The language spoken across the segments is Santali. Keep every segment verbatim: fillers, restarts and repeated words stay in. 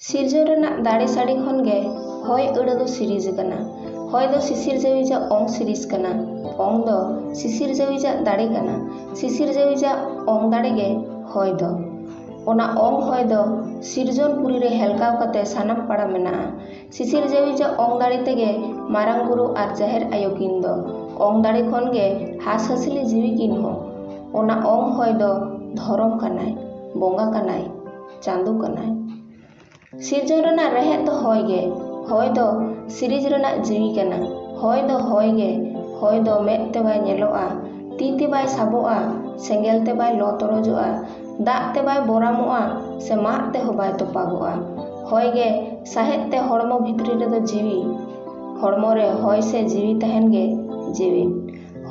ᱥᱤᱨᱡᱚᱱ ᱨᱮᱱᱟᱜ ᱫᱟᱲᱮ ᱥᱟᱹᱰᱤ ᱠᱷᱚᱱ ᱜᱮ ᱦᱚᱭ ᱟᱹᱲᱟᱹ ᱫᱚ ᱥᱤᱨᱤᱡᱽ ᱟᱠᱟᱱᱟ᱾ ᱦᱚᱭ ᱫᱚ ᱥᱤᱥᱤᱨ ᱡᱟᱹᱣᱤᱡᱟᱜ ᱚᱝ ᱥᱤᱨᱤᱡᱽ ᱠᱟᱱᱟ᱾ ᱚᱝ ᱫᱚ ᱥᱤᱥᱤᱨ ᱡᱟᱹᱣᱤᱡᱟᱜ ᱫᱟᱲᱮ ᱠᱟᱱᱟ᱾ ᱥᱤᱥᱤᱨ ᱡᱟᱹᱣᱤᱡᱟᱜ ᱚᱝ ᱫᱟᱲᱮ ᱜᱮ ᱦᱚᱭ ᱫᱚ᱾ ᱚᱱᱟ ᱚᱝ ᱦᱚᱭ ᱫᱚ ᱥᱤᱨᱡᱚᱱ ᱯᱩᱨᱤ ᱨᱮ ᱦᱮᱞᱠᱟᱣ ᱠᱟᱛᱮ ᱥᱟᱱᱟᱢ ᱯᱟᱲᱟ ᱢᱮᱱᱟᱜᱼᱟ᱾ ᱥᱤᱥᱤᱨ ᱡᱟᱹᱣᱤᱡᱟᱜ ᱚᱝ ᱫᱟᱲᱮ ᱛᱮᱜᱮ ᱢᱟᱨᱟᱝ ᱵᱩᱨᱩ ᱟᱨ ᱡᱟᱦᱮᱨ ᱟᱭᱳ ᱠᱤᱱ ᱫᱚ᱾ ᱚᱝ ᱫᱟᱲᱮ ᱠᱷᱚᱱ ᱜᱮ ᱦᱟᱸᱥᱦᱟᱸᱥᱞᱤ ᱡᱤᱣᱤ ᱠᱤᱱ ᱦᱚᱸ᱾ ᱚᱱᱟ ᱚᱝ ᱦᱚᱭ ᱫᱚ ᱫᱷᱚᱨᱚᱢ ᱠᱟᱱᱟᱭ, ᱵᱚᱸᱜᱟ ᱠᱟᱱᱟᱭ, ᱪᱟᱸᱫᱚ ᱠᱟᱱᱟᱭ᱾ ᱥᱤᱨᱡᱚᱱ ᱨᱮᱱᱟᱜ ᱨᱮᱦᱮᱫ ᱫᱚ ᱦᱚᱭ ᱜᱮ᱾ ᱦᱚᱭ ᱫᱚ ᱥᱤᱨᱤᱡᱽ ᱨᱮᱱᱟᱜ ᱡᱤᱣᱤ ᱠᱟᱱᱟ᱾ ᱦᱚᱭ ᱫᱚ ᱦᱚᱭ ᱜᱮ᱾ ᱦᱚᱭ ᱫᱚ ᱢᱮᱫ ᱛᱮ ᱵᱟᱭ ᱧᱮᱞᱚᱜᱼᱟ, ᱛᱤ ᱛᱮ ᱵᱟᱭ ᱥᱟᱵᱚᱜᱼᱟ, ᱥᱮᱸᱜᱮᱞ ᱛᱮ ᱵᱟᱭ ᱞᱚ ᱛᱚᱨᱚᱡᱚᱜᱼᱟ, ᱫᱟᱜ ᱛᱮ ᱵᱟᱭ ᱵᱚᱨᱟᱢᱚᱜᱼᱟ, ᱥᱮ ᱢᱟᱜ ᱛᱮᱦᱚᱸ ᱵᱟᱭ ᱛᱚᱯᱟᱜᱚᱜᱼᱟ᱾ ᱦᱚᱭ ᱜᱮ ᱥᱟᱦᱮᱫ ᱛᱮ ᱦᱚᱲᱢᱚ ᱵᱷᱤᱛᱨᱤ ᱨᱮᱫᱚ ᱡᱤᱣᱤ᱾ ᱦᱚᱲᱢᱚ ᱨᱮ ᱦᱚᱭ ᱥᱮ ᱡᱤᱣᱤ ᱛᱟᱦᱮᱱ ᱜᱮ ᱡᱤᱣᱤ᱾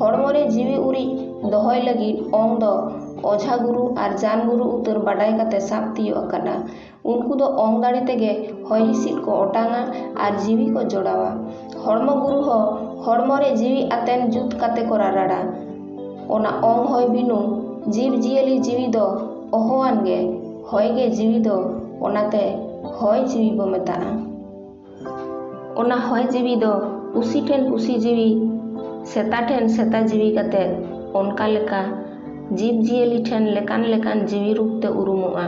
ᱦᱚᱲᱢᱚ ᱨᱮ ᱡᱤᱣᱤ ᱩᱨᱤᱡ ᱫᱚᱦᱚᱭ ᱞᱟᱹᱜᱤᱫ ᱚᱝ ᱫᱚ ᱚᱡᱷᱟ ᱜᱩᱨᱩ ᱟᱨ ᱡᱟᱱ ᱜᱩᱨᱩ ᱩᱛᱟᱹᱨ ᱵᱟᱰᱟᱭ ᱠᱟᱛᱮ ᱥᱟᱵ ᱛᱤᱭᱳᱜ ᱟᱠᱟᱫᱟ᱾ ᱩᱱᱠᱩ ᱫᱚ ᱚᱝ ᱫᱟᱲᱮ ᱛᱮᱜᱮ ᱦᱚᱭ ᱦᱤᱸᱥᱤᱫ ᱠᱚ ᱚᱴᱟᱝᱟ ᱟᱨ ᱡᱤᱣᱤ ᱠᱚ ᱡᱚᱲᱟᱣᱟ᱾ ᱦᱚᱲᱢᱚ ᱜᱩᱨᱩ ᱦᱚᱸ ᱦᱚᱲᱢᱚ ᱨᱮ ᱡᱤᱣᱤ ᱟᱛᱮᱱ ᱡᱩᱛ ᱠᱟᱛᱮ ᱠᱚ ᱨᱟᱨᱟᱲᱟ᱾ ᱚᱱᱟ ᱚᱝ ᱦᱚᱭ ᱵᱤᱱᱩ ᱡᱤᱵᱽ ᱡᱤᱭᱟᱹᱞᱤ ᱡᱤᱣᱤ ᱫᱚ ᱚᱦᱚᱣᱟᱱ ᱜᱮ᱾ ᱦᱚᱭ ᱜᱮ ᱡᱤᱣᱤ ᱫᱚ, ᱚᱱᱟᱛᱮ ᱦᱚᱭ ᱡᱤᱣᱤ ᱵᱚ ᱢᱮᱛᱟᱜᱼᱟ᱾ ᱚᱱᱟ ᱦᱚᱭ ᱡᱤᱣᱤ ᱫᱚ ᱯᱩᱥᱤ ᱴᱷᱮᱱ ᱯᱩᱥᱤ ᱡᱤᱣᱤ, ᱥᱮᱛᱟ ᱴᱷᱮᱱ ᱥᱮᱛᱟ ᱡᱤᱣᱤ ᱠᱟᱛᱮ ᱚᱱᱠᱟ ᱞᱮᱠᱟ ᱡᱤᱵᱽ ᱡᱤᱭᱟᱹᱞᱤ ᱴᱷᱮᱱ ᱞᱮᱠᱟᱱ ᱞᱮᱠᱟᱱ ᱡᱤᱣᱤ ᱨᱩᱯ ᱛᱮ ᱩᱨᱩᱢᱚᱜᱼᱟ᱾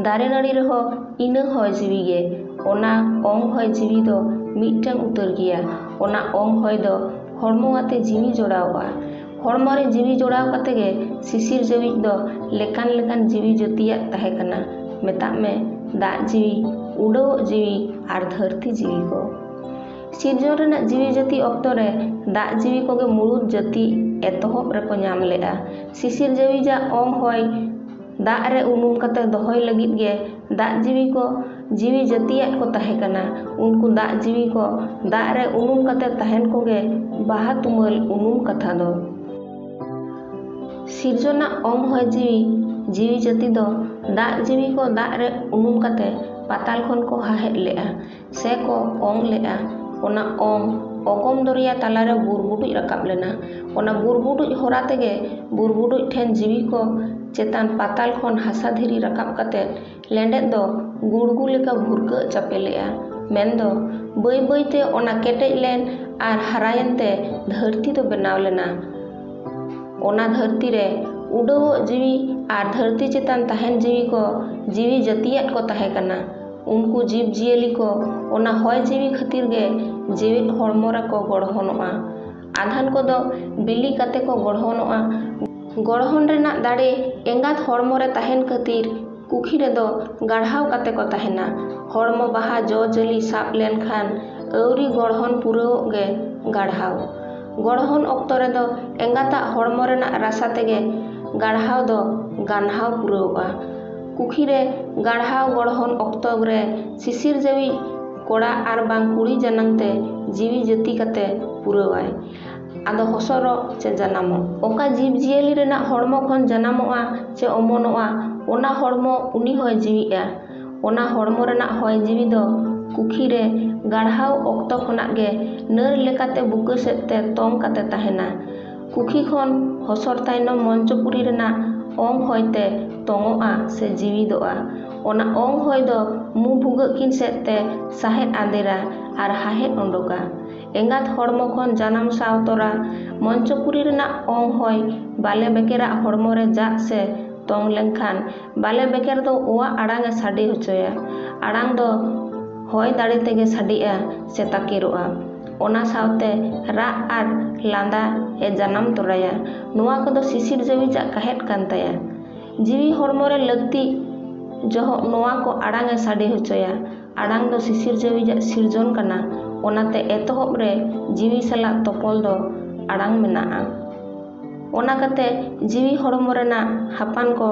ᱫᱟᱨᱮ ᱱᱟᱹᱲᱤ ᱨᱮᱦᱚᱸ ᱤᱱᱟᱹ ᱦᱚᱭ ᱡᱤᱣᱤ ᱜᱮ᱾ ᱚᱱᱟ ᱚᱝ ᱦᱚᱭ ᱡᱤᱣᱤ ᱫᱚ ᱢᱤᱫᱴᱟᱝ ᱩᱛᱟᱹᱨ ᱜᱮᱭᱟ᱾ ᱚᱱᱟ ᱚᱝ ᱦᱚᱭ ᱫᱚ ᱦᱚᱲᱢᱚ ᱟᱛᱮ ᱡᱤᱣᱤ ᱡᱚᱲᱟᱣᱚᱜᱼᱟ᱾ ᱦᱚᱲᱢᱚ ᱨᱮ ᱡᱤᱣᱤ ᱡᱚᱲᱟᱣ ᱠᱟᱛᱮ ᱜᱮ ᱥᱤᱥᱤᱨ ᱡᱟᱹᱣᱤᱡ ᱫᱚ ᱞᱮᱠᱟᱱ ᱞᱮᱠᱟᱱ ᱡᱤᱣᱤ ᱡᱟᱹᱛᱤᱭᱟᱜ ᱛᱟᱦᱮᱸ ᱠᱟᱱᱟ᱾ ᱢᱮᱛᱟᱜ ᱢᱮ, ᱫᱟᱜ ᱡᱤᱣᱤ, ᱩᱰᱟᱹᱣᱚᱜ ᱡᱤᱣᱤ ᱟᱨ ᱫᱷᱟᱹᱨᱛᱤ ᱡᱤᱣᱤ ᱠᱚ᱾ ᱥᱤᱨᱡᱚᱱ ᱨᱮᱱᱟᱜ ᱡᱤᱣᱤ ᱡᱟᱹᱛᱤ ᱚᱠᱛᱚ ᱨᱮ ᱫᱟᱜ ᱡᱤᱣᱤ ᱠᱚᱜᱮ ᱢᱩᱲᱩᱫ ᱡᱟᱹᱛᱤ ᱮᱛᱚᱦᱚᱵ ᱨᱮᱠᱚ ᱧᱟᱢ ᱞᱮᱫᱼᱟ᱾ ᱥᱤᱥᱤᱨ ᱡᱟᱹᱣᱤᱡᱟᱜ ᱚᱝ ᱦᱚᱭ ᱫᱟᱜ ᱨᱮ ᱩᱱᱩᱢ ᱠᱟᱛᱮ ᱫᱚᱦᱚᱭ ᱞᱟᱹᱜᱤᱫ ᱜᱮ ᱫᱟᱜ ᱡᱤᱣᱤ ᱠᱚ ᱡᱤᱣᱤ ᱡᱟᱹᱛᱤᱭᱟᱜ ᱠᱚ ᱛᱟᱦᱮᱸ ᱠᱟᱱᱟ᱾ ᱩᱱᱠᱩ ᱫᱟᱜ ᱡᱤᱣᱤ ᱠᱚ ᱫᱟᱜ ᱨᱮ ᱩᱱᱩᱢ ᱠᱟᱛᱮ ᱛᱟᱦᱮᱱ ᱠᱚᱜᱮ ᱵᱟᱦᱟ ᱛᱩᱢᱟᱹᱞ ᱩᱱᱩᱢ ᱠᱟᱛᱷᱟ ᱫᱚ᱾ ᱥᱤᱨᱡᱚᱱᱟᱜ ᱚᱝ ᱦᱚᱭ ᱡᱤᱣᱤ, ᱡᱤᱣᱤ ᱡᱟᱹᱛᱤ ᱫᱚ ᱫᱟᱜ ᱡᱤᱣᱤ ᱠᱚ ᱫᱟᱜ ᱨᱮ ᱩᱱᱩᱢ ᱠᱟᱛᱮ ᱯᱟᱛᱟᱞ ᱠᱷᱚᱱ ᱠᱚ ᱦᱟᱦᱮᱫ ᱞᱮᱫᱼᱟ ᱥᱮ ᱠᱚ ᱚᱝ ᱞᱮᱫᱼᱟ᱾ ᱚᱱᱟ ᱚᱝ ᱚᱜᱚᱢ ᱫᱚᱨᱭᱟ ᱛᱟᱞᱟᱨᱮ ᱵᱩᱨᱵᱩᱴᱩᱡ ᱨᱟᱠᱟᱵ ᱞᱮᱱᱟ᱾ ᱚᱱᱟ ᱵᱩᱨᱵᱩᱰᱩᱡ ᱦᱚᱨᱟ ᱛᱮᱜᱮ ᱵᱩᱨᱵᱩᱰᱩᱡ ᱴᱷᱮᱱ ᱡᱤᱣᱤ ᱠᱚ ᱪᱮᱛᱟᱱ ᱯᱟᱛᱟᱞ ᱠᱷᱚᱱ ᱦᱟᱥᱟ ᱫᱷᱤᱨᱤ ᱨᱟᱠᱟᱵ ᱠᱟᱛᱮ ᱞᱮᱸᱰᱮᱫ ᱫᱚ ᱜᱩᱲᱜᱩ ᱞᱮᱠᱟ ᱵᱷᱩᱨᱠᱟᱹᱜ ᱪᱟᱯᱮ ᱞᱮᱜᱼᱟ᱾ ᱢᱮᱱᱫᱚ ᱵᱟᱹᱭ ᱵᱟᱹᱭᱛᱮ ᱚᱱᱟ ᱠᱮᱴᱮᱡ ᱞᱮᱱ ᱟᱨ ᱦᱟᱨᱟᱭᱮᱱ ᱛᱮ ᱫᱷᱟᱹᱨᱛᱤ ᱫᱚ ᱵᱮᱱᱟᱣ ᱞᱮᱱᱟ᱾ ᱚᱱᱟ ᱫᱷᱟᱹᱨᱛᱤ ᱨᱮ ᱩᱰᱟᱹᱣᱚᱜ ᱡᱤᱣᱤ ᱟᱨ ᱫᱷᱟᱹᱨᱛᱤ ᱪᱮᱛᱟᱱ ᱛᱟᱦᱮᱱ ᱡᱤᱣᱤ ᱠᱚ ᱡᱤᱣᱤ ᱡᱟᱹᱛᱤᱭᱟᱫ ᱠᱚ ᱛᱟᱦᱮᱸ ᱠᱟᱱᱟ᱾ ᱩᱱᱠᱩ ᱡᱤᱵᱽ ᱡᱤᱭᱟᱹᱞᱤ ᱠᱚ ᱚᱱᱟ ᱦᱚᱭ ᱡᱤᱣᱤ ᱠᱷᱟᱹᱛᱤᱨ ᱜᱮ ᱡᱮᱣᱮᱫ ᱦᱚᱲᱢᱚ ᱨᱮᱠᱚ ᱜᱚᱲᱦᱚᱱᱚᱜᱼᱟ᱾ ᱟᱫᱷᱟᱱ ᱠᱚᱫᱚ ᱵᱤᱞᱤ ᱠᱟᱛᱮ ᱠᱚ ᱜᱚᱲᱦᱚᱱᱚᱜᱼᱟ᱾ ᱜᱚᱲᱦᱚᱱ ᱨᱮᱱᱟᱜ ᱫᱟᱲᱮ ᱮᱸᱜᱟᱛ ᱦᱚᱲᱢᱚ ᱨᱮ ᱛᱟᱦᱮᱱ ᱠᱷᱟᱹᱛᱤᱨ ᱠᱩᱠᱷᱤ ᱨᱮᱫᱚ ᱜᱟᱲᱦᱟᱣ ᱠᱟᱛᱮ ᱠᱚ ᱛᱟᱦᱮᱱᱟ᱾ ᱦᱚᱲᱢᱚ ᱵᱟᱦᱟ ᱡᱚ ᱡᱟᱹᱞᱤ ᱥᱟᱵ ᱞᱮᱱᱠᱷᱟᱱ ᱟᱹᱣᱨᱤ ᱜᱚᱲᱦᱚᱱ ᱯᱩᱨᱟᱹᱣᱚᱜ ᱜᱮ ᱜᱟᱲᱦᱟᱣ᱾ ᱜᱚᱲᱦᱚᱱ ᱚᱠᱛᱚ ᱨᱮᱫᱚ ᱮᱸᱜᱟᱛᱟᱜ ᱦᱚᱲᱢᱚ ᱨᱮᱱᱟᱜ ᱨᱟᱥᱟ ᱛᱮᱜᱮ ᱜᱟᱲᱦᱟᱣ ᱫᱚ ᱜᱟᱱᱦᱟᱣ ᱯᱩᱨᱟᱹᱣᱚᱜᱼᱟ᱾ ᱠᱩᱠᱷᱤ ᱨᱮ ᱜᱟᱲᱦᱟᱣ ᱜᱚᱲᱦᱚᱱ ᱚᱠᱛᱚ ᱨᱮ ᱥᱤᱥᱤᱨ ᱡᱟᱹᱣᱤᱡ ᱠᱚᱲᱟ ᱟᱨ ᱵᱟᱝ ᱠᱩᱲᱤ ᱡᱟᱱᱟᱝ ᱛᱮ ᱡᱤᱣᱤ ᱡᱟᱹᱛᱤ ᱠᱟᱛᱮ ᱯᱩᱨᱟᱹᱣᱟᱭ᱾ ᱟᱫᱚ ᱦᱚᱥᱚᱨᱚᱜ ᱪᱮ ᱡᱟᱱᱟᱢᱚᱜ᱾ ᱚᱠᱟ ᱡᱤᱵᱽ ᱡᱤᱭᱟᱹᱞᱤ ᱨᱮᱱᱟᱜ ᱦᱚᱲᱢᱚ ᱠᱷᱚᱱ ᱡᱟᱱᱟᱢᱚᱜᱼᱟ ᱪᱮ ᱚᱢᱚᱱᱚᱜᱼᱟ, ᱚᱱᱟ ᱦᱚᱲᱢᱚ ᱩᱱᱤ ᱦᱚᱸᱭ ᱡᱤᱣᱤᱜᱼᱟ᱾ ᱚᱱᱟ ᱦᱚᱲᱢᱚ ᱨᱮᱱᱟᱜ ᱦᱚᱭ ᱡᱤᱣᱤ ᱫᱚ ᱠᱩᱠᱷᱤ ᱨᱮ ᱜᱟᱲᱦᱟᱣ ᱚᱠᱛᱚ ᱠᱷᱚᱱᱟᱜ ᱜᱮ ᱱᱟᱹᱨ ᱞᱮᱠᱟᱛᱮ ᱵᱩᱠᱟᱹ ᱥᱮᱫ ᱛᱮ ᱛᱚᱝ ᱠᱟᱛᱮ ᱛᱟᱦᱮᱱᱟ᱾ ᱠᱩᱠᱷᱤ ᱠᱷᱚᱱ ᱦᱚᱥᱚᱨ ᱛᱟᱭᱱᱚᱢ ᱢᱚᱧᱪᱚᱯᱩᱨᱤ ᱨᱮᱱᱟᱜ ᱚᱝ ᱦᱚᱭ ᱛᱮ ᱛᱚᱝᱚᱜᱼᱟ ᱥᱮ ᱡᱤᱣᱤᱫᱚᱜᱼᱟ᱾ ᱚᱱᱟ ᱚᱝ ᱦᱚᱭ ᱫᱚ ᱢᱩ ᱵᱷᱩᱜᱟᱹᱜ ᱠᱤᱱ ᱥᱮᱫ ᱛᱮ ᱥᱟᱦᱮᱫ ᱟᱸᱫᱮᱨᱟ ᱟᱨ ᱦᱟᱦᱮᱫ ᱚᱰᱚᱠᱟ᱾ ᱮᱸᱜᱟᱛ ᱦᱚᱲᱢᱚ ᱠᱷᱚᱱ ᱡᱟᱱᱟᱢ ᱥᱟᱶ ᱛᱚᱨᱟ ᱢᱚᱧᱪᱚᱯᱩᱨᱤ ᱨᱮᱱᱟᱜ ᱚᱝ ᱦᱚᱭ ᱵᱟᱞᱮ ᱵᱮᱠᱮᱨᱟᱜ ᱦᱚᱲᱢᱚ ᱨᱮ ᱡᱟᱜ ᱥᱮ ᱛᱚᱝ ᱞᱮᱱᱠᱷᱟᱱ ᱵᱟᱞᱮ ᱵᱮᱠᱮᱨ ᱫᱚ ᱚᱣᱟᱜ ᱟᱲᱟᱝ ᱮ ᱥᱟᱰᱮ ᱦᱚᱪᱚᱭᱟ᱾ ᱟᱲᱟᱝ ᱫᱚ ᱦᱚᱭ ᱫᱟᱲᱮ ᱛᱮᱜᱮ ᱥᱟᱰᱮᱜᱼᱟ ᱥᱮ ᱛᱟᱠᱮᱨᱚᱜᱼᱟ᱾ ᱚᱱᱟ ᱥᱟᱶᱛᱮ ᱨᱟᱜ ᱟᱨ ᱞᱟᱸᱫᱟ ᱮ ᱡᱟᱱᱟᱢ ᱛᱚᱨᱟᱭᱟ᱾ ᱱᱚᱣᱟ ᱠᱚᱫᱚ ᱥᱤᱥᱤᱨ ᱡᱟᱹᱣᱤᱡᱟᱜ ᱠᱟᱦᱮᱫ ᱠᱟᱱ ᱛᱟᱭᱟ᱾ ᱡᱤᱣᱤ ᱦᱚᱲᱢᱚ ᱨᱮ ᱞᱟᱹᱠᱛᱤ ᱡᱚᱦᱚᱜ ᱱᱚᱣᱟ ᱠᱚ ᱟᱲᱟᱝ ᱮ ᱥᱟᱰᱮ ᱦᱚᱪᱚᱭᱟ᱾ ᱟᱲᱟᱝ ᱫᱚ ᱥᱤᱥᱤᱨ ᱡᱟᱹᱣᱤᱡᱟᱜ ᱥᱤᱨᱡᱚᱱ ᱠᱟᱱᱟ, ᱚᱱᱟᱛᱮ ᱮᱛᱚᱦᱚᱵ ᱨᱮ ᱡᱤᱣᱤ ᱥᱟᱞᱟᱜ ᱛᱚᱯᱚᱞ ᱫᱚ ᱟᱲᱟᱝ ᱢᱮᱱᱟᱜᱼᱟ᱾ ᱚᱱᱟ ᱠᱟᱛᱮ ᱡᱤᱣᱤ ᱦᱚᱲᱢᱚ ᱨᱮᱱᱟᱜ ᱦᱟᱯᱟᱱ ᱠᱚ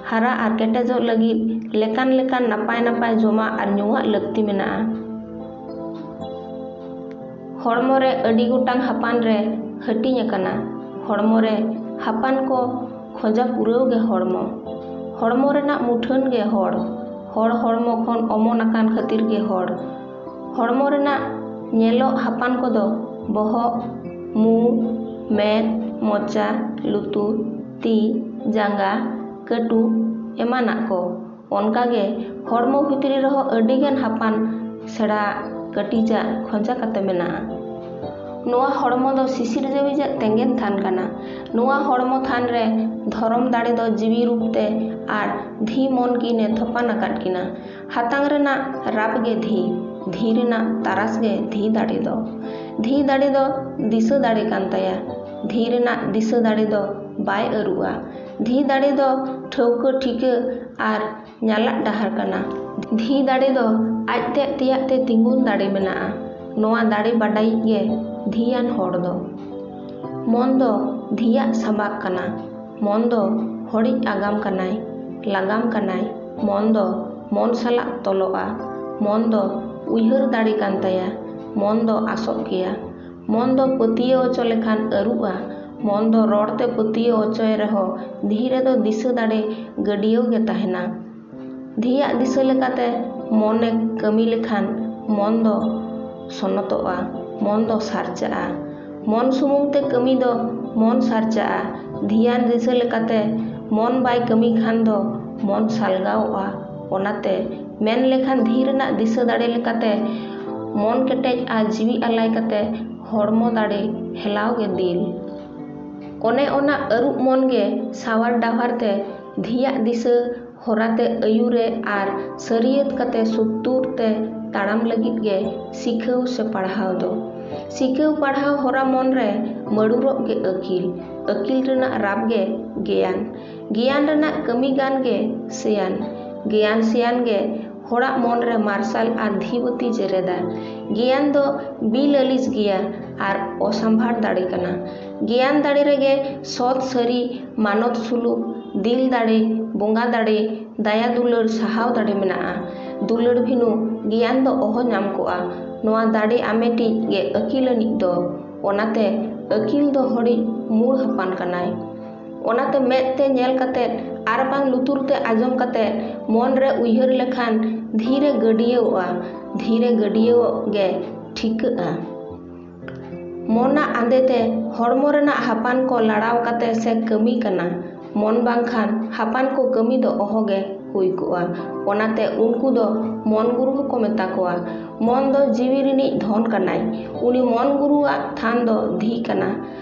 ᱦᱟᱨᱟ ᱟᱨ ᱠᱮᱴᱮᱡᱚᱜ ᱞᱟᱹᱜᱤᱫ ᱞᱮᱠᱟᱱ ᱞᱮᱠᱟᱱ ᱱᱟᱯᱟᱭ ᱱᱟᱯᱟᱭ ᱡᱚᱢᱟᱜ ᱟᱨ ᱧᱩᱣᱟᱜ ᱞᱟᱹᱠᱛᱤ ᱢᱮᱱᱟᱜᱼᱟ᱾ ᱦᱚᱲᱢᱚ ᱨᱮ ᱟᱹᱰᱤ ᱜᱚᱴᱟᱝ ᱦᱟᱯᱟᱱ ᱨᱮ ᱦᱟᱹᱴᱤᱧ ᱟᱠᱟᱱᱟ᱾ ᱦᱚᱲᱢᱚ ᱨᱮ ᱦᱟᱯᱟᱱ ᱠᱚ ᱠᱷᱚᱡᱟ ᱯᱩᱨᱟᱹᱣ ᱜᱮ ᱦᱚᱲᱢᱚ᱾ ᱦᱚᱲᱢᱚ ᱨᱮᱱᱟᱜ ᱢᱩᱴᱷᱟᱹᱱ ᱜᱮ ᱦᱚᱲ᱾ ᱦᱚᱲ ᱦᱚᱲᱢᱚ ᱠᱷᱚᱱ ᱚᱢᱚᱱ ᱟᱠᱟᱱ ᱠᱷᱟᱹᱛᱤᱨ ᱜᱮ ᱦᱚᱲ᱾ ᱦᱚᱲᱢᱚ ᱨᱮᱱᱟᱜ ᱧᱮᱞᱚᱜ ᱦᱟᱯᱟᱱ ᱠᱚᱫᱚ ᱵᱚᱦᱚᱜ, ᱢᱩ, ᱢᱮᱫ, ᱢᱚᱪᱟ, ᱞᱩᱛᱩᱨ, ᱛᱤ, ᱡᱟᱸᱜᱟ, ᱠᱟᱹᱴᱩᱵ ᱮᱢᱟᱱᱟᱜ ᱠᱚ᱾ ᱚᱱᱠᱟᱜᱮ ᱦᱚᱲᱢᱚ ᱵᱷᱤᱛᱨᱤ ᱨᱮᱦᱚᱸ ᱟᱹᱰᱤᱜᱟᱱ ᱦᱟᱯᱟᱱ ᱥᱮᱬᱟ ᱠᱟᱹᱴᱤᱡᱟᱜ ᱠᱷᱚᱸᱡᱟ ᱠᱟᱛᱮ ᱢᱮᱱᱟᱜᱼᱟ᱾ ᱱᱚᱣᱟ ᱦᱚᱲᱢᱚ ᱫᱚ ᱥᱤᱥᱤᱨ ᱡᱟᱹᱣᱤᱡᱟᱜ ᱛᱮᱸᱜᱮᱱ ᱛᱷᱟᱱ ᱠᱟᱱᱟ᱾ ᱱᱚᱣᱟ ᱦᱚᱲᱢᱚ ᱛᱷᱟᱱ ᱨᱮ ᱫᱷᱚᱨᱚᱢ ᱫᱟᱲᱮ ᱫᱚ ᱡᱤᱣᱤ ᱨᱩᱯ ᱛᱮ ᱟᱨ ᱫᱷᱤ ᱢᱚᱱ ᱠᱤᱱᱮ ᱛᱷᱚᱯᱟᱱ ᱟᱠᱟᱫ ᱠᱤᱱᱟ᱾ ᱦᱟᱛᱟᱝ ᱨᱮᱱᱟᱜ ᱨᱟᱯ ᱜᱮ ᱫᱷᱤ, ᱫᱷᱤ ᱨᱮᱱᱟᱜ ᱛᱟᱨᱟᱥ ᱜᱮ ᱫᱷᱤ ᱫᱟᱲᱮ ᱫᱚ᱾ ᱫᱷᱤ ᱫᱟᱲᱮ ᱫᱚ ᱫᱤᱥᱟᱹ ᱫᱟᱲᱮ ᱠᱟᱱ ᱛᱟᱭᱟ᱾ ᱫᱷᱤ ᱨᱮᱱᱟᱜ ᱫᱤᱥᱟᱹ ᱫᱟᱲᱮ ᱫᱚ ᱵᱟᱭ ᱟᱹᱨᱩᱜᱼᱟ᱾ ᱫᱷᱤ ᱫᱟᱲᱮ ᱫᱚ ᱴᱷᱟᱹᱣᱠᱟᱹ ᱴᱷᱤᱠᱟᱹ ᱟᱨ ᱧᱟᱞᱟᱜ ᱰᱟᱦᱟᱨ ᱠᱟᱱᱟ᱾ ᱫᱷᱤ ᱫᱟᱲᱮ ᱫᱚ ᱟᱡ ᱛᱮᱫ ᱛᱮᱭᱟᱜ ᱛᱮ ᱛᱤᱸᱜᱩᱱ ᱫᱟᱲᱮ ᱢᱮᱱᱟᱜᱼᱟ᱾ ᱱᱚᱣᱟ ᱫᱟᱲᱮ ᱵᱟᱰᱟᱭᱤᱡ ᱜᱮ ᱫᱷᱤᱭᱟᱱ ᱦᱚᱲ ᱫᱚ᱾ ᱢᱚᱱ ᱫᱚ ᱫᱷᱤᱭᱟᱜ ᱥᱟᱵᱟᱜ ᱠᱟᱱᱟ᱾ ᱢᱚᱱ ᱫᱚ ᱦᱚᱲᱤᱡ ᱟᱜᱟᱢ ᱠᱟᱱᱟᱭ, ᱞᱟᱜᱟᱢ ᱠᱟᱱᱟᱭ᱾ ᱢᱚᱱ ᱫᱚ ᱢᱚᱱ ᱥᱟᱞᱟᱜ ᱛᱚᱞᱚᱜᱼᱟ᱾ ᱢᱚᱱ ᱫᱚ ᱩᱭᱦᱟᱹᱨ ᱫᱟᱲᱮ ᱠᱟᱱ ᱛᱟᱭᱟ᱾ ᱢᱚᱱ ᱫᱚ ᱟᱥᱚᱜ ᱜᱮᱭᱟ᱾ ᱢᱚᱱ ᱫᱚ ᱯᱟᱹᱛᱭᱟᱹᱣ ᱦᱚᱪᱚ ᱞᱮᱠᱷᱟᱱ ᱟᱹᱨᱩᱜᱼᱟ᱾ ᱢᱚᱱ ᱫᱚ ᱨᱚᱲ ᱛᱮ ᱯᱟᱹᱛᱭᱟᱹᱣ ᱦᱚᱪᱚᱭ ᱨᱮᱦᱚᱸ ᱫᱷᱤ ᱨᱮᱫᱚ ᱫᱤᱥᱟᱹ ᱫᱟᱲᱮ ᱜᱟᱹᱰᱭᱟᱹᱣ ᱜᱮ ᱛᱟᱦᱮᱱᱟ᱾ ᱫᱷᱤᱭᱟᱜ ᱫᱤᱥᱟᱹ ᱞᱮᱠᱟᱛᱮ ᱢᱚᱱᱮ ᱠᱟᱹᱢᱤ ᱞᱮᱠᱷᱟᱱ ᱢᱚᱱ ᱫᱚ ᱥᱚᱱᱚᱛᱚᱜᱼᱟ, ᱢᱚᱱ ᱫᱚ ᱥᱟᱨᱪᱟᱜᱼᱟ᱾ ᱢᱚᱱ ᱥᱩᱢᱩᱝ ᱛᱮ ᱠᱟᱹᱢᱤ ᱫᱚ ᱢᱚᱱ ᱥᱟᱨᱪᱟᱜᱼᱟ᱾ ᱫᱷᱤᱭᱟᱱ ᱫᱤᱥᱟᱹ ᱞᱮᱠᱟᱛᱮ ᱢᱚᱱ ᱵᱟᱭ ᱠᱟᱹᱢᱤ ᱠᱷᱟᱱ ᱫᱚ ᱢᱚᱱ ᱥᱟᱞᱜᱟᱣᱚᱜᱼᱟ᱾ ᱚᱱᱟᱛᱮ ᱢᱮᱱ ᱞᱮᱠᱷᱟᱱ ᱫᱷᱤ ᱨᱮᱱᱟᱜ ᱫᱤᱥᱟᱹ ᱫᱟᱲᱮ ᱞᱮᱠᱟᱛᱮ ᱢᱚᱱ ᱠᱮᱴᱮᱡ ᱟᱨ ᱡᱤᱣᱤ ᱟᱞᱟᱭ ᱠᱟᱛᱮ ᱦᱚᱲᱢᱚ ᱫᱟᱲᱮ ᱦᱮᱞᱟᱣ ᱜᱮ ᱫᱤᱞ᱾ ᱚᱱᱮ ᱚᱱᱟ ᱟᱹᱨᱩᱵ ᱢᱚᱱ ᱜᱮ ᱥᱟᱶᱟᱨ ᱰᱟᱦᱟᱨ ᱛᱮ ᱫᱷᱤᱭᱟᱜ ᱫᱤᱥᱟᱹ ᱦᱚᱨᱟᱛᱮ ᱟᱹᱭᱩᱨᱮ ᱟᱨ ᱥᱟᱹᱨᱤᱭᱟᱹᱛ ᱠᱟᱛᱮ ᱥᱩᱛᱩᱨ ᱛᱮ ᱛᱟᱲᱟᱢ ᱞᱟᱹᱜᱤᱫ ᱜᱮ ᱥᱤᱠᱷᱟᱹᱣ ᱥᱮ ᱯᱟᱲᱦᱟᱣ ᱫᱚ᱾ ᱥᱤᱠᱷᱟᱹᱣ ᱯᱟᱲᱦᱟᱣ ᱦᱚᱨᱟ ᱢᱚᱱ ᱨᱮ ᱢᱟᱹᱲᱩᱨᱚᱜ ᱜᱮ ᱟᱹᱠᱤᱞ, ᱟᱹᱠᱤᱞ ᱨᱮᱱᱟᱜ ᱨᱟᱯ ᱜᱮ ᱜᱮᱭᱟᱱ, ᱜᱮᱭᱟᱱ ᱨᱮᱱᱟᱜ ᱠᱟᱹᱢᱤ ᱜᱟᱱ ᱜᱮ ᱥᱮᱭᱟᱱ, ᱜᱮᱭᱟᱱ ᱥᱮᱭᱟᱱ ᱜᱮ ᱦᱚᱲᱟᱜ ᱢᱚᱱ ᱨᱮ ᱢᱟᱨᱥᱟᱞ ᱟᱨ ᱫᱷᱤᱵᱟᱹᱛᱤ ᱡᱮᱨᱮᱫᱟ᱾ ᱜᱮᱭᱟᱱ ᱫᱚ ᱵᱤᱞᱟᱹᱞᱤᱥ ᱜᱮᱭᱟ ᱟᱨ ᱚᱥᱟᱢᱵᱷᱟᱲ ᱫᱟᱲᱮ ᱠᱟᱱᱟ᱾ ᱜᱮᱭᱟᱱ ᱫᱟᱲᱮ ᱨᱮᱜᱮ ᱥᱚᱛ ᱥᱟᱹᱨᱤ ᱢᱟᱱᱚᱛ ᱥᱩᱞᱩᱠ, ᱫᱤᱞ ᱫᱟᱲᱮ, ᱵᱚᱸᱜᱟ ᱫᱟᱲᱮ, ᱫᱟᱭᱟ ᱫᱩᱞᱟᱹᱲ, ᱥᱟᱦᱟᱣ ᱫᱟᱲᱮ ᱢᱮᱱᱟᱜᱼᱟ᱾ ᱫᱩᱞᱟᱹᱲ ᱵᱷᱤᱱᱩ ᱜᱮᱭᱟᱱ ᱫᱚ ᱚᱦᱚ ᱧᱟᱢ ᱠᱚᱜᱼᱟ᱾ ᱱᱚᱣᱟ ᱫᱟᱲᱮ ᱟᱢᱮᱴᱤᱡ ᱜᱮ ᱟᱹᱠᱤᱞ ᱟᱹᱱᱤᱡ ᱫᱚ᱾ ᱚᱱᱟᱛᱮ ᱟᱹᱠᱤᱞ ᱫᱚ ᱦᱚᱲᱤᱡ ᱢᱩᱲ ᱦᱚᱯᱟᱱ ᱠᱟᱱᱟᱭ᱾ ᱚᱱᱟᱛᱮ ᱢᱮᱫ ᱛᱮ ᱧᱮᱞ ᱠᱟᱛᱮ ᱟᱨ ᱵᱟᱝ ᱞᱩᱛᱩᱨ ᱛᱮ ᱟᱸᱡᱚᱢ ᱠᱟᱛᱮ ᱢᱚᱱ ᱨᱮ ᱩᱭᱦᱟᱹᱨ ᱞᱮᱠᱷᱟᱱ ᱫᱷᱤᱨᱮ ᱜᱟᱹᱰᱭᱟᱹᱣᱚᱜᱼᱟ᱾ ᱫᱷᱤᱨᱮ ᱜᱟᱹᱰᱭᱟᱹᱣᱚᱜ ᱜᱮ ᱴᱷᱤᱠᱟᱹᱜᱼᱟ᱾ ᱢᱚᱱᱟᱜ ᱟᱸᱫᱮᱛᱮ ᱦᱚᱲᱢᱚ ᱨᱮᱱᱟᱜ ᱦᱟᱯᱟᱱ ᱠᱚ ᱞᱟᱲᱟᱣ ᱠᱟᱛᱮ ᱥᱮ ᱠᱟᱹᱢᱤ ᱠᱟᱱᱟ᱾ ᱢᱚᱱ ᱵᱟᱝᱠᱷᱟᱱ ᱦᱟᱯᱟᱱ ᱠᱚ ᱠᱟᱹᱢᱤ ᱫᱚ ᱚᱦᱚᱜᱮ ᱦᱩᱭ ᱠᱚᱜᱼᱟ᱾ ᱚᱱᱟᱛᱮ ᱩᱱᱠᱩ ᱫᱚ ᱢᱚᱱ ᱜᱩᱨᱩ ᱦᱚᱸᱠᱚ ᱢᱮᱛᱟ ᱠᱚᱣᱟ᱾ ᱢᱚᱱ ᱫᱚ ᱡᱤᱣᱤ ᱨᱤᱱᱤᱡ ᱫᱷᱚᱱ ᱠᱟᱱᱟᱭ᱾ ᱩᱱᱤ ᱢᱚᱱ ᱜᱩᱨᱩᱣᱟᱜ ᱛᱷᱟᱱ ᱫᱚ ᱫᱷᱤ ᱠᱟᱱᱟ᱾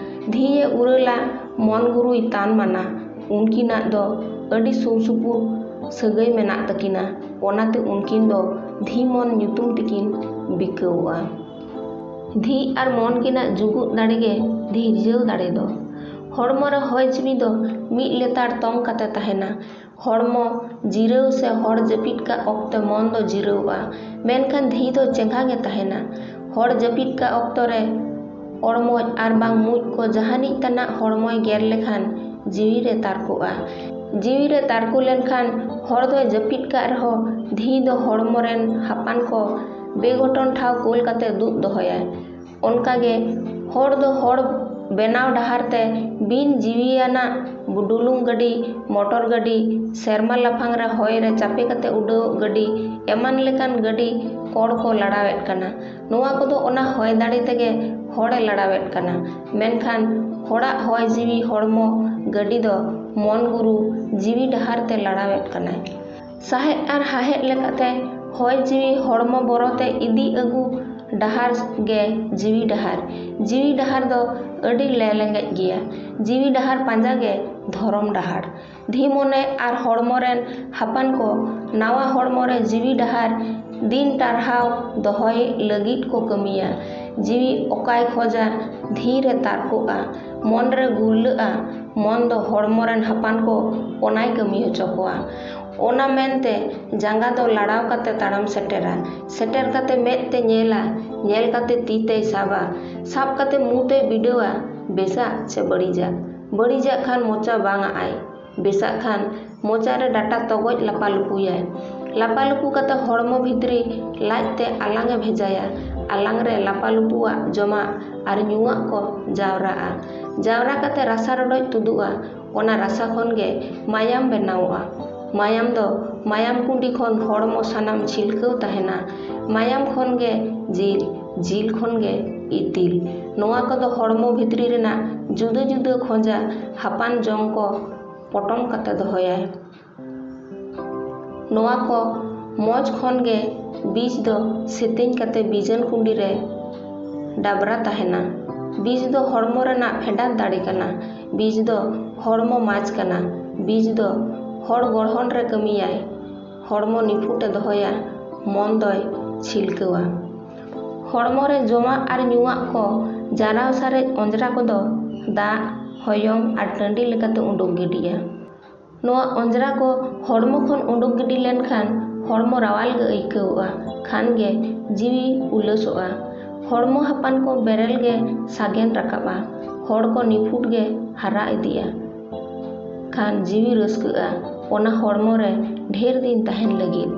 ᱫᱷᱤᱭᱮ ᱩᱨᱟᱹᱞᱟ, ᱢᱚᱱ ᱜᱩᱨᱩᱭ ᱛᱟᱱ ᱢᱟᱱᱟ᱾ ᱩᱱᱠᱤᱱᱟᱜ ᱫᱚ ᱟᱹᱰᱤ ᱥᱩᱨ ᱥᱩᱯᱩᱨ ᱥᱟᱹᱜᱟᱹᱭ ᱢᱮᱱᱟᱜ ᱛᱟᱹᱠᱤᱱᱟ᱾ ᱚᱱᱟᱛᱮ ᱩᱱᱠᱤᱱ ᱫᱚ ᱫᱷᱤ ᱢᱚᱱ ᱧᱩᱛᱩᱢ ᱛᱮᱠᱤᱱ ᱵᱤᱠᱟᱹᱣᱚᱜᱼᱟ᱾ ᱫᱷᱤ ᱟᱨ ᱢᱚᱱ ᱠᱤᱱᱟᱜ ᱡᱩᱜᱩᱫ ᱫᱟᱲᱮ ᱜᱮ ᱫᱷᱤᱨᱡᱟᱹᱣ ᱫᱟᱲᱮ ᱫᱚ᱾ ᱦᱚᱲᱢᱚ ᱨᱮ ᱦᱚᱭ ᱡᱤᱣᱤ ᱫᱚ ᱢᱤᱫ ᱞᱮᱛᱟᱲ ᱛᱚᱝ ᱠᱟᱛᱮ ᱛᱟᱦᱮᱱᱟ᱾ ᱦᱚᱲᱢᱚ ᱡᱤᱨᱟᱹᱣ ᱥᱮ ᱦᱚᱲ ᱡᱟᱹᱯᱤᱫ ᱠᱟᱜ ᱚᱠᱛᱮ ᱢᱚᱱ ᱫᱚ ᱡᱤᱨᱟᱹᱣᱚᱜᱼᱟ, ᱢᱮᱱᱠᱷᱟᱱ ᱫᱷᱤ ᱫᱚ ᱪᱮᱸᱜᱷᱟ ᱜᱮ ᱛᱟᱦᱮᱱᱟ᱾ ᱦᱚᱲ ᱡᱟᱹᱯᱤᱫ ᱠᱟᱜ ᱚᱠᱛᱚ ᱨᱮ ᱚᱲᱢᱚᱡ ᱟᱨ ᱵᱟᱝ ᱢᱩᱡ ᱠᱚ ᱡᱟᱦᱟᱱᱤᱡ ᱛᱟᱱᱟᱜ ᱦᱚᱲᱢᱚᱭ ᱜᱮᱨ ᱞᱮᱠᱷᱟᱱ ᱡᱤᱣᱤ ᱨᱮ ᱛᱟᱨᱠᱚᱜᱼᱟ᱾ ᱡᱤᱣᱤ ᱨᱮ ᱛᱟᱨᱠᱚ ᱞᱮᱱᱠᱷᱟᱱ ᱦᱚᱲ ᱫᱚᱭ ᱡᱟᱹᱯᱤᱫ ᱠᱟᱜ ᱨᱮᱦᱚᱸ ᱫᱷᱤ ᱫᱚ ᱦᱚᱲᱢᱚ ᱨᱮᱱ ᱦᱟᱯᱟᱱ ᱠᱚ ᱵᱮᱜᱷᱚᱴᱚᱱ ᱴᱷᱟᱶ ᱠᱳᱞ ᱠᱟᱛᱮ ᱫᱩᱜ ᱫᱚᱦᱚᱭᱟᱭ᱾ ᱚᱱᱠᱟᱜᱮ ᱦᱚᱲ ᱫᱚ ᱦᱚᱲ ᱵᱮᱱᱟᱣ ᱰᱟᱦᱟᱨ ᱛᱮ ᱵᱤᱱ ᱡᱤᱣᱤᱭᱟᱱᱟᱜ ᱰᱩᱞᱩᱝ ᱜᱟᱹᱰᱤ, ᱢᱚᱴᱚᱨ ᱜᱟᱹᱰᱤ, ᱥᱮᱨᱢᱟ ᱞᱟᱯᱷᱟᱝ ᱨᱮ ᱦᱚᱭ ᱨᱮ ᱪᱟᱯᱮ ᱠᱟᱛᱮ ᱩᱰᱟᱹᱣᱚᱜ ᱜᱟᱹᱰᱤ, ᱮᱢᱟᱱ ᱞᱮᱠᱟᱱ ᱜᱟᱹᱰᱤ ᱠᱚᱲ ᱠᱚ ᱞᱟᱲᱟᱣᱮᱫ ᱠᱟᱱᱟ᱾ ᱱᱚᱣᱟ ᱠᱚᱫᱚ ᱚᱱᱟ ᱦᱚᱭ ᱫᱟᱲᱮ ᱛᱮᱜᱮ ᱦᱚᱲᱮ ᱞᱟᱲᱟᱣᱮᱫ ᱠᱟᱱᱟ᱾ ᱢᱮᱱᱠᱷᱟᱱ ᱦᱚᱲᱟᱜ ᱦᱚᱭ ᱡᱤᱣᱤ ᱦᱚᱲᱢᱚ ᱜᱟᱹᱰᱤ ᱫᱚ ᱢᱚᱱ ᱜᱩᱨᱩ ᱡᱤᱣᱤ ᱰᱟᱦᱟᱨ ᱛᱮ ᱞᱟᱲᱟᱣᱮᱫ ᱠᱟᱱᱟᱭ᱾ ᱥᱟᱦᱮᱫ ᱟᱨ ᱦᱟᱦᱮᱫ ᱞᱮᱠᱟᱛᱮ ᱦᱚᱭ ᱡᱤᱣᱤ ᱦᱚᱲᱢᱚ ᱵᱚᱨᱚᱛᱮ ᱤᱫᱤ ᱟᱹᱜᱩ ᱰᱟᱦᱟᱨ ᱜᱮ ᱡᱤᱣᱤ ᱰᱟᱦᱟᱨ᱾ ᱡᱤᱣᱤ ᱰᱟᱦᱟᱨ ᱫᱚ ᱟᱹᱰᱤ ᱞᱮᱞᱮᱸᱜᱮᱡ ᱜᱮᱭᱟ᱾ ᱡᱤᱣᱤ ᱰᱟᱦᱟᱨ ᱯᱟᱸᱡᱟ ᱜᱮ ᱫᱷᱚᱨᱚᱢ ᱰᱟᱦᱟᱨ᱾ ᱫᱷᱤ ᱢᱚᱱᱮ ᱟᱨ ᱦᱚᱲᱢᱚ ᱨᱮᱱ ᱦᱟᱯᱟᱱ ᱠᱚ ᱱᱟᱣᱟ ᱦᱚᱲᱢᱚ ᱨᱮ ᱡᱤᱣᱤ ᱰᱟᱦᱟᱨ ᱫᱤᱱ ᱴᱟᱨᱦᱟᱣ ᱫᱚᱦᱚᱭ ᱞᱟᱹᱜᱤᱫ ᱠᱚ ᱠᱟᱹᱢᱤᱭᱟ᱾ ᱡᱤᱣᱤ ᱚᱠᱟᱭ ᱠᱷᱚᱡᱟ, ᱫᱷᱤ ᱨᱮ ᱛᱟᱨᱠᱚᱜᱼᱟ, ᱢᱚᱱ ᱨᱮ ᱜᱩᱨᱞᱟᱹᱜᱼᱟ᱾ ᱢᱚᱱ ᱫᱚ ᱦᱚᱲᱢᱚ ᱨᱮᱱ ᱦᱟᱯᱟᱱ ᱠᱚ ᱚᱱᱟᱭ ᱠᱟᱹᱢᱤ ᱦᱚᱪᱚ ᱠᱚᱣᱟ᱾ ᱚᱱᱟ ᱢᱮᱱᱛᱮ ᱡᱟᱸᱜᱟ ᱫᱚ ᱞᱟᱲᱟᱣ ᱠᱟᱛᱮ ᱛᱟᱲᱟᱢ ᱥᱮᱴᱮᱨᱟ, ᱥᱮᱴᱮᱨ ᱠᱟᱛᱮ ᱢᱮᱫ ᱛᱮ ᱧᱮᱞᱟ, ᱧᱮᱞ ᱠᱟᱛᱮ ᱛᱤ ᱛᱮᱭ ᱥᱟᱵᱟ, ᱥᱟᱵ ᱠᱟᱛᱮ ᱢᱩ ᱛᱮᱭ ᱵᱤᱰᱟᱹᱣᱟ, ᱵᱮᱥᱟᱜ ᱪᱮ ᱵᱟᱹᱲᱤᱡᱟᱜ᱾ ᱵᱟᱹᱲᱤᱡᱟᱜ ᱠᱷᱟᱱ ᱢᱚᱪᱟ ᱵᱟᱝ ᱟᱜ ᱟᱭ, ᱵᱮᱥᱟᱜ ᱠᱷᱟᱱ ᱢᱚᱪᱟ ᱨᱮ ᱰᱟᱴᱟ ᱛᱚᱜᱚᱡ ᱞᱟᱯᱟ ᱞᱩᱯᱩᱭᱟᱭ᱾ ᱞᱟᱯᱟ ᱞᱩᱯᱩ ᱠᱟᱛᱮ ᱦᱚᱲᱢᱚ ᱵᱷᱤᱛᱨᱤ ᱞᱟᱡ ᱛᱮ ᱟᱞᱟᱝ ᱮ ᱵᱷᱮᱡᱟᱭᱟ᱾ ᱟᱞᱟᱝ ᱨᱮ ᱞᱟᱯᱟ ᱞᱩᱯᱩᱣᱟᱜ ᱡᱚᱢᱟᱜ ᱟᱨ ᱧᱩᱣᱟᱜ ᱠᱚ ᱡᱟᱣᱨᱟᱜᱼᱟ᱾ ᱡᱟᱣᱨᱟ ᱠᱟᱛᱮ ᱨᱟᱥᱟ ᱨᱚᱰᱚᱡ ᱛᱩᱫᱩᱜᱼᱟ᱾ ᱚᱱᱟ ᱨᱟᱥᱟ ᱠᱷᱚᱱ ᱜᱮ ᱢᱟᱭᱟᱢ ᱵᱮᱱᱟᱣᱚᱜᱼᱟ᱾ ᱢᱟᱭᱟᱢ ᱫᱚ ᱢᱟᱭᱟᱢ ᱠᱩᱸᱰᱤ ᱠᱷᱚᱱ ᱦᱚᱲᱢᱚ ᱥᱟᱱᱟᱢ ᱪᱷᱤᱞᱠᱟᱹᱣ ᱛᱟᱦᱮᱱᱟ᱾ ᱢᱟᱭᱟᱢ ᱠᱷᱚᱱ ᱜᱮ ᱡᱤᱞ, ᱡᱤᱞ ᱠᱷᱚᱱ ᱜᱮ ᱤᱛᱤᱞ᱾ ᱱᱚᱣᱟ ᱠᱚᱫᱚ ᱦᱚᱲᱢᱚ ᱵᱷᱤᱛᱨᱤ ᱨᱮᱱᱟᱜ ᱡᱩᱫᱟᱹ ᱡᱩᱫᱟᱹ ᱠᱷᱚᱸᱡᱟ ᱦᱟᱯᱟᱱ ᱡᱚᱝ ᱠᱚ ᱯᱚᱴᱚᱢ ᱠᱟᱛᱮ ᱫᱚᱦᱚᱭᱟᱭ᱾ ᱱᱚᱣᱟ ᱠᱚ ᱢᱚᱡᱽ ᱠᱷᱚᱱ ᱜᱮ ᱵᱤᱡᱽ ᱫᱚ ᱥᱮᱛᱮᱧ ᱠᱟᱛᱮ ᱵᱤᱡᱟᱹᱱ ᱠᱩᱸᱰᱤ ᱨᱮ ᱰᱟᱵᱽᱨᱟ ᱛᱟᱦᱮᱱᱟ᱾ ᱵᱤᱡᱽ ᱫᱚ ᱦᱚᱲᱢᱚ ᱨᱮᱱᱟᱜ ᱯᱷᱮᱰᱟᱛ ᱫᱟᱲᱮ ᱠᱟᱱᱟ᱾ ᱵᱤᱡᱽ ᱫᱚ ᱦᱚᱲᱢᱚ ᱢᱟᱡᱽ ᱠᱟᱱᱟ᱾ ᱵᱤᱡᱽ ᱫᱚ ᱦᱚᱲ ᱜᱚᱲᱦᱚᱱ ᱨᱮ ᱠᱟᱹᱢᱤᱭᱟᱭ᱾ ᱦᱚᱲᱢᱚ ᱱᱤᱯᱷᱩᱴᱮ ᱫᱚᱦᱚᱭᱟ᱾ ᱢᱚᱱ ᱫᱚᱭ ᱪᱷᱤᱞᱠᱟᱹᱣᱟ᱾ ᱦᱚᱲᱢᱚ ᱨᱮ ᱡᱚᱢᱟᱜ ᱟᱨ ᱧᱩᱣᱟᱜ ᱠᱚ ᱡᱟᱨᱟᱣ ᱥᱟᱨᱮᱡ ᱚᱸᱡᱽᱨᱟ ᱠᱚᱫᱚ ᱫᱟᱜ, ᱦᱚᱭᱚᱝ ᱟᱨ ᱴᱟᱺᱰᱤ ᱞᱮᱠᱟᱛᱮ ᱩᱰᱩᱠ ᱜᱤᱰᱤᱜᱼᱟ᱾ ᱱᱚᱣᱟ ᱚᱸᱡᱽᱨᱟ ᱠᱚ ᱦᱚᱲᱢᱚ ᱠᱷᱚᱱ ᱩᱰᱩᱠ ᱜᱤᱰᱤ ᱞᱮᱱᱠᱷᱟᱱ ᱦᱚᱲᱢᱚ ᱨᱟᱣᱟᱞ ᱜᱮ ᱟᱹᱭᱠᱟᱹᱣᱚᱜᱼᱟ, ᱠᱷᱟᱱ ᱜᱮ ᱡᱤᱣᱤ ᱩᱞᱟᱹᱥᱚᱜᱼᱟ᱾ ᱦᱚᱲᱢᱚ ᱦᱟᱯᱟᱱ ᱠᱚ ᱵᱮᱨᱮᱞ ᱜᱮ ᱥᱟᱜᱮᱱ ᱨᱟᱠᱟᱵᱼᱟ᱾ ᱦᱚᱲ ᱠᱚ ᱱᱤᱯᱷᱩᱴ ᱜᱮ ᱦᱟᱨᱟ ᱤᱫᱤᱜᱼᱟ, ᱠᱷᱟᱱ ᱡᱤᱣᱤ ᱨᱟᱹᱥᱠᱟᱹᱜᱼᱟ᱾ ᱚᱱᱟ ᱦᱚᱲᱢᱚ ᱨᱮ ᱰᱷᱮᱨ ᱫᱤᱱ ᱛᱟᱦᱮᱱ ᱞᱟᱹᱜᱤᱫ᱾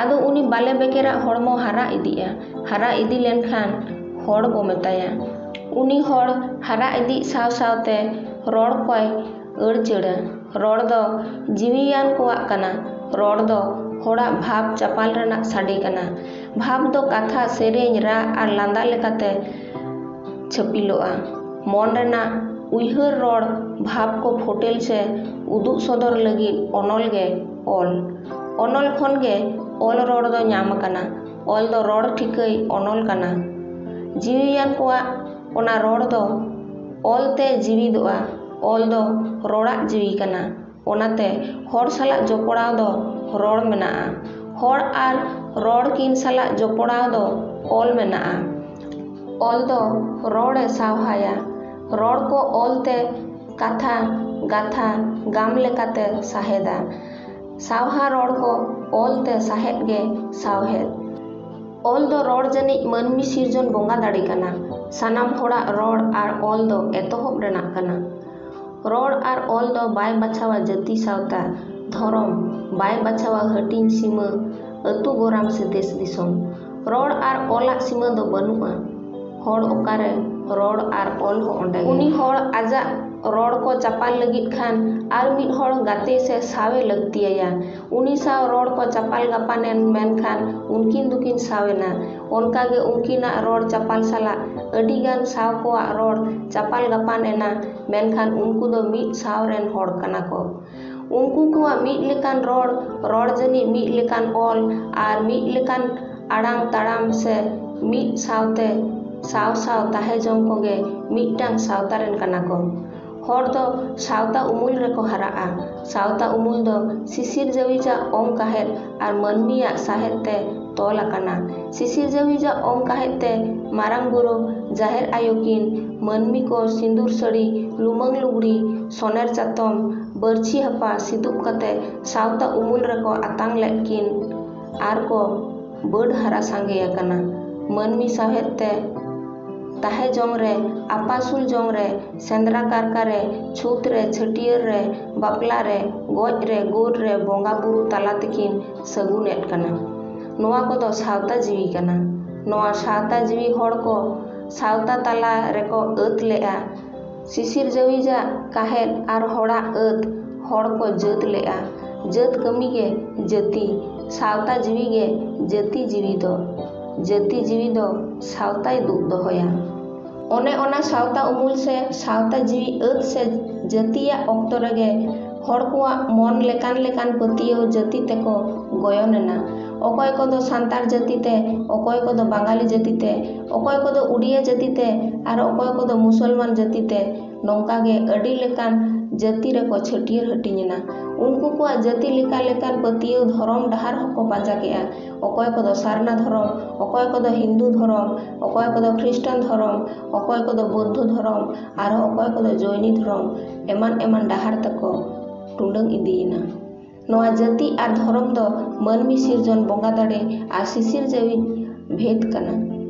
ᱟᱫᱚ ᱩᱱᱤ ᱵᱟᱞᱮ ᱵᱮᱠᱮᱨᱟᱜ ᱦᱚᱲᱢᱚ ᱦᱟᱨᱟ ᱤᱫᱤᱜᱼᱟ᱾ ᱦᱟᱨᱟ ᱤᱫᱤ ᱞᱮᱱᱠᱷᱟᱱ ᱦᱚᱲ ᱵᱚ ᱢᱮᱛᱟᱭᱟ᱾ ᱩᱱᱤ ᱦᱚᱲ ᱦᱟᱨᱟ ᱤᱫᱤᱜ ᱥᱟᱶ ᱥᱟᱶᱛᱮ ᱨᱚᱲ ᱠᱚᱭ ᱟᱹᱲᱪᱟᱹᱲᱟ᱾ ᱨᱚᱲ ᱫᱚ ᱡᱤᱣᱤᱭᱟᱱ ᱠᱚᱣᱟᱜ ᱠᱟᱱᱟ᱾ ᱨᱚᱲ ᱫᱚ ᱦᱚᱲᱟᱜ ᱵᱷᱟᱵᱽ ᱪᱟᱯᱟᱞ ᱨᱮᱱᱟᱜ ᱥᱟᱰᱮ ᱠᱟᱱᱟ᱾ ᱵᱷᱟᱵᱽ ᱫᱚ ᱠᱟᱛᱷᱟ, ᱥᱮᱨᱮᱧ, ᱨᱟᱜ ᱟᱨ ᱞᱟᱸᱫᱟ ᱞᱮᱠᱟᱛᱮ ᱪᱷᱟᱹᱯᱤᱞᱚᱜᱼᱟ᱾ ᱢᱚᱱ ᱨᱮᱱᱟᱜ ᱩᱭᱦᱟᱹᱨ ᱨᱚᱲ ᱵᱷᱟᱵᱽ ᱠᱚ ᱯᱷᱚᱴᱮᱞ ᱥᱮ ᱩᱫᱩᱜ ᱥᱚᱫᱚᱨ ᱞᱟᱹᱜᱤᱫ ᱚᱱᱚᱞ ᱜᱮ ᱚᱞ᱾ ᱚᱱᱚᱞ ᱠᱷᱚᱱ ᱜᱮ ᱚᱞ ᱨᱚᱲ ᱫᱚ ᱧᱟᱢ ᱟᱠᱟᱱᱟ᱾ ᱚᱞ ᱫᱚ ᱨᱚᱲ ᱴᱷᱤᱠᱟᱹᱭ ᱚᱱᱚᱞ ᱠᱟᱱᱟ᱾ ᱡᱤᱣᱤᱭᱟᱱ ᱠᱚᱣᱟᱜ ᱚᱱᱟ ᱨᱚᱲ ᱫᱚ ᱚᱞ ᱛᱮ ᱡᱤᱣᱤᱫᱚᱜᱼᱟ᱾ ᱚᱞ ᱫᱚ ᱨᱚᱲᱟᱜ ᱡᱤᱣᱤ ᱠᱟᱱᱟ᱾ ᱚᱱᱟᱛᱮ ᱦᱚᱲ ᱥᱟᱞᱟᱜ ᱡᱚᱯᱲᱟᱣ ᱫᱚ ᱨᱚᱲ ᱢᱮᱱᱟᱜᱼᱟ᱾ ᱦᱚᱲ ᱟᱨ ᱨᱚᱲ ᱠᱤᱱ ᱥᱟᱞᱟᱜ ᱡᱚᱯᱲᱟᱣ ᱫᱚ ᱚᱞ ᱢᱮᱱᱟᱜᱼᱟ᱾ ᱚᱞ ᱫᱚ ᱨᱚᱲᱮ ᱥᱟᱶᱦᱟᱭᱟ᱾ ᱨᱚᱲ ᱠᱚ ᱚᱞ ᱛᱮ ᱠᱟᱛᱷᱟ, ᱜᱟᱛᱷᱟ, ᱜᱟᱢ ᱞᱮᱠᱟᱛᱮ ᱥᱟᱦᱮᱫᱟ᱾ ᱥᱟᱶᱦᱟ ᱨᱚᱲ ᱠᱚ ᱚᱞ ᱛᱮ ᱥᱟᱦᱮᱫ ᱜᱮ ᱥᱟᱶᱦᱮᱫ᱾ ᱚᱞ ᱫᱚ ᱨᱚᱲ ᱡᱟᱹᱱᱤᱡ ᱢᱟᱹᱱᱢᱤ ᱥᱤᱨᱡᱚᱱ ᱵᱚᱸᱜᱟ ᱫᱟᱲᱮ ᱠᱟᱱᱟ᱾ ᱥᱟᱱᱟᱢ ᱦᱚᱲᱟᱜ ᱨᱚᱲ ᱟᱨ ᱚᱞ ᱫᱚ ᱮᱛᱚᱦᱚᱵ ᱨᱮᱱᱟᱜ ᱠᱟᱱᱟ᱾ ᱨᱚᱲ ᱟᱨ ᱚᱞ ᱫᱚ ᱵᱟᱭ ᱵᱟᱪᱷᱟᱣᱟ ᱡᱟᱹᱛᱤ ᱥᱟᱶᱛᱟ, ᱫᱷᱚᱨᱚᱢ, ᱵᱟᱭ ᱵᱟᱪᱷᱟᱣᱟ ᱦᱟᱹᱴᱤᱧ ᱥᱤᱢᱟᱹ, ᱟᱹᱛᱩ ᱜᱚᱨᱟᱢ ᱥᱮ ᱫᱮᱥ ᱫᱤᱥᱚᱢ᱾ ᱨᱚᱲ ᱟᱨ ᱚᱞᱟᱜ ᱥᱤᱢᱟᱹ ᱫᱚ ᱵᱟᱹᱱᱩᱜᱼᱟ᱾ ᱦᱚᱲ ᱚᱠᱟᱨᱮ, ᱨᱚᱲ ᱟᱨ ᱚᱞ ᱦᱚᱸ ᱚᱸᱰᱮ ᱜᱮ᱾ ᱩᱱᱤ ᱦᱚᱲ ᱟᱡᱟᱜ ᱨᱚᱲ ᱠᱚ ᱪᱟᱯᱟᱞ ᱞᱟᱹᱜᱤᱫ ᱠᱷᱟᱱ ᱟᱨ ᱢᱤᱫ ᱦᱚᱲ ᱜᱟᱛᱮ ᱥᱮ ᱥᱟᱶᱮ ᱞᱟᱹᱠᱛᱤᱭᱟᱭᱟ᱾ ᱩᱱᱤ ᱥᱟᱶ ᱨᱚᱲ ᱠᱚ ᱪᱟᱯᱟᱞ ᱜᱟᱯᱟᱱ ᱮᱱ ᱢᱮᱱᱠᱷᱟᱱ ᱩᱱᱠᱤᱱ ᱫᱚᱠᱤᱱ ᱥᱟᱶ ᱮᱱᱟ᱾ ᱚᱱᱠᱟᱜᱮ ᱩᱱᱠᱤᱱᱟᱜ ᱨᱚᱲ ᱪᱟᱯᱟᱞ ᱥᱟᱞᱟᱜ ᱟᱹᱰᱤᱜᱟᱱ ᱥᱟᱶ ᱠᱚᱣᱟᱜ ᱨᱚᱲ ᱪᱟᱯᱟᱞ ᱜᱟᱯᱟᱱ ᱮᱱᱟ, ᱢᱮᱱᱠᱷᱟᱱ ᱩᱱᱠᱩ ᱫᱚ ᱢᱤᱫ ᱥᱟᱶ ᱨᱮᱱ ᱦᱚᱲ ᱠᱟᱱᱟ ᱠᱚ᱾ ᱩᱱᱠᱩ ᱠᱚᱣᱟᱜ ᱢᱤᱫ ᱞᱮᱠᱟᱱ ᱨᱚᱲ, ᱨᱚᱲ ᱡᱟᱹᱱᱤᱡ ᱢᱤᱫ ᱞᱮᱠᱟᱱ ᱚᱞ ᱟᱨ ᱢᱤᱫ ᱞᱮᱠᱟᱱ ᱟᱲᱟᱝ ᱛᱟᱲᱟᱢ ᱥᱮ ᱢᱤᱫ ᱥᱟᱶᱛᱮ ᱥᱟᱶ ᱥᱟᱶ ᱛᱟᱦᱮᱸ ᱡᱚᱝ ᱠᱚᱜᱮ ᱢᱤᱫᱴᱟᱝ ᱥᱟᱶᱛᱟ ᱨᱮᱱ ᱠᱟᱱᱟ ᱠᱚ᱾ ᱦᱚᱲ ᱫᱚ ᱥᱟᱶᱛᱟ ᱩᱢᱩᱞ ᱨᱮᱠᱚ ᱦᱟᱨᱟᱜᱼᱟ᱾ ᱥᱟᱶᱛᱟ ᱩᱢᱩᱞ ᱫᱚ ᱥᱤᱥᱤᱨ ᱡᱟᱹᱣᱤᱡᱟᱜ ᱚᱝ ᱠᱟᱦᱮᱫ ᱟᱨ ᱢᱟᱹᱱᱢᱤᱭᱟᱜ ᱥᱟᱦᱮᱫ ᱛᱮ ᱛᱚᱞ ᱟᱠᱟᱱᱟ᱾ ᱥᱤᱥᱤᱨ ᱡᱟᱹᱣᱤᱡᱟᱜ ᱚᱝ ᱠᱟᱦᱮᱫ ᱛᱮ ᱢᱟᱨᱟᱝ ᱵᱩᱨᱩ, ᱡᱟᱦᱮᱨ ᱟᱭᱳ ᱠᱤᱱ, ᱢᱟᱹᱱᱢᱤ ᱠᱚ ᱥᱤᱸᱫᱩᱨ ᱥᱟᱹᱲᱤ, ᱞᱩᱢᱟᱹᱝ ᱞᱩᱜᱽᱲᱤ, ᱥᱚᱱᱮᱨ ᱪᱟᱛᱚᱢ, ᱵᱟᱹᱨᱪᱷᱤ ᱦᱟᱯᱟ ᱥᱤᱫᱩᱵ ᱠᱟᱛᱮ ᱥᱟᱶᱛᱟ ᱩᱢᱩᱞ ᱨᱮᱠᱚ ᱟᱛᱟᱝ ᱞᱮᱫ ᱠᱤᱱ ᱟᱨ ᱠᱚ ᱵᱟᱹᱰ ᱦᱟᱨᱟ ᱥᱟᱸᱜᱮ ᱟᱠᱟᱱᱟ᱾ ᱢᱟᱹᱱᱢᱤ ᱥᱟᱶᱦᱮᱫ ᱛᱮ ᱛᱟᱦᱮᱸ ᱡᱚᱝ ᱨᱮ, ᱟᱯᱟᱥᱩᱞ ᱡᱚᱝ ᱨᱮ, ᱥᱮᱸᱫᱽᱨᱟ ᱠᱟᱨᱠᱟ ᱨᱮ, ᱪᱷᱩᱛ ᱨᱮ, ᱪᱷᱟᱹᱴᱭᱟᱹᱨ ᱨᱮ, ᱵᱟᱯᱞᱟ ᱨᱮ, ᱜᱚᱡ ᱨᱮ, ᱜᱩᱨ ᱨᱮ ᱵᱚᱸᱜᱟ ᱵᱩᱨᱩ ᱛᱟᱞᱟ ᱛᱮᱠᱤᱱ ᱥᱟᱹᱜᱩᱱᱮᱫ ᱠᱟᱱᱟ᱾ ᱱᱚᱣᱟ ᱠᱚᱫᱚ ᱥᱟᱶᱛᱟ ᱡᱤᱣᱤ ᱠᱟᱱᱟ᱾ ᱱᱚᱣᱟ ᱥᱟᱶᱛᱟ ᱡᱤᱣᱤ ᱦᱚᱲ ᱠᱚ ᱥᱟᱶᱛᱟ ᱛᱟᱞᱟ ᱨᱮᱠᱚ ᱟᱹᱛ ᱞᱮᱫᱼᱟ᱾ ᱥᱤᱥᱤᱨ ᱡᱟᱹᱣᱤᱡᱟᱜ ᱠᱟᱦᱮᱫ ᱟᱨ ᱦᱚᱲᱟᱜ ᱟᱹᱛ ᱦᱚᱲ ᱠᱚ ᱡᱟᱹᱛ ᱞᱮᱫᱼᱟ᱾ ᱡᱟᱹᱛ ᱠᱟᱹᱢᱤ ᱜᱮ ᱡᱟᱹᱛᱤ, ᱥᱟᱶᱛᱟ ᱡᱤᱣᱤ ᱜᱮ ᱡᱟᱹᱛᱤ ᱡᱤᱣᱤ ᱫᱚ᱾ ᱡᱟᱹᱛᱤ ᱡᱤᱣᱤ ᱫᱚ ᱥᱟᱶᱛᱟᱭ ᱫᱩᱜ ᱫᱚᱦᱚᱭᱟ᱾ ᱚᱱᱮ ᱚᱱᱟ ᱥᱟᱶᱛᱟ ᱩᱢᱩᱞ ᱥᱮ ᱥᱟᱶᱛᱟ ᱡᱤᱣᱤ ᱟᱹᱛ ᱥᱮ ᱡᱟᱹᱛᱤᱭᱟᱜ ᱚᱠᱛᱚ ᱨᱮᱜᱮ ᱦᱚᱲ ᱠᱚᱣᱟᱜ ᱢᱚᱱ ᱞᱮᱠᱟᱱ ᱞᱮᱠᱟᱱ ᱯᱟᱹᱛᱭᱟᱹᱣ ᱡᱟᱹᱛᱤ ᱛᱮᱠᱚ ᱜᱚᱭᱚᱱ ᱮᱱᱟ᱾ ᱚᱠᱚᱭ ᱠᱚᱫᱚ ᱥᱟᱱᱛᱟᱲ ᱡᱟᱹᱛᱤ ᱛᱮ, ᱚᱠᱚᱭ ᱠᱚᱫᱚ ᱵᱟᱝᱜᱟᱞᱤ ᱡᱟᱹᱛᱤ ᱛᱮ, ᱚᱠᱚᱭ ᱠᱚᱫᱚ ᱩᱰᱤᱭᱟ ᱡᱟᱹᱛᱤ ᱛᱮ, ᱟᱨ ᱚᱠᱚᱭ ᱠᱚᱫᱚ ᱢᱩᱥᱚᱞᱢᱟᱱ ᱡᱟᱹᱛᱤ ᱛᱮ᱾ ᱱᱚᱝᱠᱟ ᱜᱮ ᱟᱹᱰᱤ ᱞᱮᱠᱟᱱ ᱡᱟᱹᱛᱤ ᱨᱮᱠᱚ ᱪᱷᱟᱹᱴᱭᱟᱹᱨ ᱦᱟᱹᱴᱤᱧ ᱮᱱᱟ᱾ ᱩᱱᱠᱩ ᱠᱚᱣᱟᱜ ᱡᱟᱹᱛᱤ ᱞᱮᱠᱟ ᱞᱮᱠᱟᱱ ᱯᱟᱹᱛᱭᱟᱹᱣ ᱫᱷᱚᱨᱚᱢ ᱰᱟᱦᱟᱨ ᱦᱚᱸᱠᱚ ᱯᱟᱸᱡᱟ ᱠᱮᱫᱼᱟ᱾ ᱚᱠᱚᱭ ᱠᱚᱫᱚ ᱥᱟᱨᱱᱟ ᱫᱷᱚᱨᱚᱢ, ᱚᱠᱚᱭ ᱠᱚᱫᱚ ᱦᱤᱱᱫᱩ ᱫᱷᱚᱨᱚᱢ, ᱚᱠᱚᱭ ᱠᱚᱫᱚ ᱠᱷᱨᱤᱥᱴᱟᱱ ᱫᱷᱚᱨᱚᱢ, ᱚᱠᱚᱭ ᱠᱚᱫᱚ ᱵᱳᱫᱽᱫᱷᱚ ᱫᱷᱚᱨᱚᱢ, ᱟᱨᱦᱚᱸ ᱚᱠᱚᱭ ᱠᱚᱫᱚ ᱡᱚᱭᱱᱤ ᱫᱷᱚᱨᱚᱢ᱾ ᱮᱢᱟᱱ ᱮᱢᱟᱱ ᱰᱟᱦᱟᱨ ᱛᱮᱠᱚ ᱴᱩᱰᱟᱹᱝ ᱤᱫᱤᱭᱮᱱᱟ᱾ ᱱᱚᱣᱟ ᱡᱟᱹᱛᱤ ᱟᱨ ᱫᱷᱚᱨᱚᱢ ᱫᱚ ᱢᱟᱹᱱᱢᱤ ᱥᱤᱨᱡᱚᱱ ᱵᱚᱸᱜᱟ ᱫᱟᱲᱮ ᱟᱨ ᱥᱤᱥᱤᱨ ᱡᱟᱹᱣᱤᱡ ᱵᱷᱮᱫ ᱠᱟᱱᱟ᱾